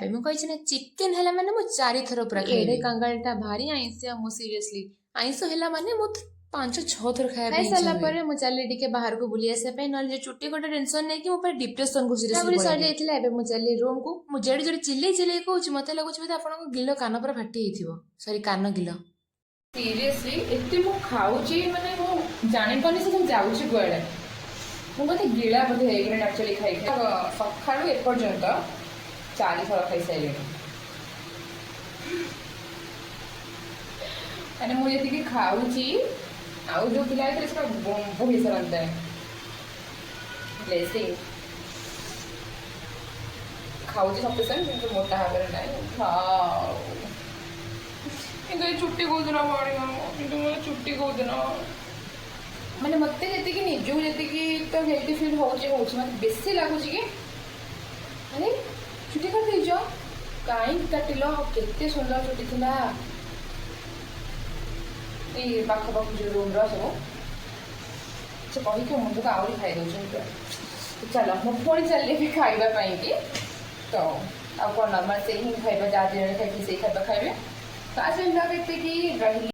ପାଇଁ। ମୁଁ କହିଛି ନା, ଚିକେନ ହେଲା ମାନେ ମୁଁ ଚାରିଥର ପୁରା ଖାଇବି। କାଙ୍ଗାଳଟା ଭାରି ଆଇଁଷିଆ ମୁଁ। ସିରିୟସଲି, ଆଇଁଷ ହେଲା ମାନେ ମୁଁ 5-6 ଥର ଖାଇବା ପାଇଁ। ଖାଇ ସାରିଲା ପରେ ମୁଁ ଚାଲିଲି ଟିକେ ବାହାରକୁ ବୁଲି ଆସିବା ପାଇଁ, ନହେଲେ ଯୋଉ ଚୁଟି କଟା ଟେନସନ ନେଇକି ମୁଁ ପୁରା ଡିପ୍ରେସନକୁ ସିରିୟସଲି ସରିଯାଇଥିଲା। ଏବେ ମୁଁ ଚାଲିଲି ରୁମକୁ। ମୁଁ ଯେଡ଼େ ଜୋରେ ଚିଲେଇ ଚିଲେଇ କହୁଛି, ମତେ ଲାଗୁଛି ବୋଧେ ଆପଣଙ୍କ ଗିଲ କାନ ପୁରା ଫାଟି ଯାଇଥିବ। ସରି, କାନ ଗିଲ। ସିରିୟସଲି, ଏତେ ମୁଁ ଖାଉଛି, ମାନେ ମୁଁ ଜାଣିପାରୁନି ସେ ସବୁ ଯାଉଛି କୁଆଡ଼େ। ମୁଁ ବୋଧେ ଗିଳା ବୋଧେ ହେଇଗଲାଣି ଆକ୍ଚୁଆଲି ଖାଇ ଖାଇ। ସକାଳୁ ଏପର୍ଯ୍ୟନ୍ତ ଚାରିଥର ଖାଇସାରିଲିଣି। ମାନେ ମୁଁ ଯେତିକି ଖାଉଛି, ଆଉ ଯୋଉ ପିଲା ହେଇଥିଲେ ସେଟା ବୋହି ସାରନ୍ତାଣି। ବ୍ଲେସିଂ। ଖାଉଛି ସଫିସିଏଣ୍ଟ, କିନ୍ତୁ ମୋଟା ହେବାରେ ନାହିଁ। ଖାଉ, କିନ୍ତୁ ଏଇ ଚୁଟି କୋଉଦିନ ବଢ଼ିବ? କିନ୍ତୁ ମୋର ଚୁଟି କୋଉଦିନ, ମାନେ ମୋତେ ଯେତିକି ନିଜକୁ ଯେତିକି ତ ହେଲ୍ଦି ଫିଲ୍ ହେଉଛି ହେଉଛି, ମୋତେ ବେଶୀ ଲାଗୁଛି କି ଆରେ, ଚୁଟି କାଟି ଦେଇଛ, କାହିଁକି କାଟିଲ, କେତେ ସୁନ୍ଦର ଚୁଟି ଥିଲା। ଏଇ ପାଖ ପାଖ ଯୋଉ ରୁମ୍ର ସବୁ ସେ କହିକି ମୁଣ୍ଡକୁ ଆହୁରି ଖାଇ ଦେଉଛନ୍ତି ପୁରା। ଚାଲ, ମୁଁ ପୁଣି ଚାଲିବି ଖାଇବା ପାଇଁକି। ତ ଆଉ କ'ଣ, ନର୍ମାଲ୍ ସେଇ ହିଁ ଖାଇବା, ଯାହା ଦିନରେ ଖାଇଥିଲି ସେଇ ଖାଇବା ଖାଇବେ। ତ ଆଜି ବ୍ଲଗ୍ ଏତିକି ରହିଲି।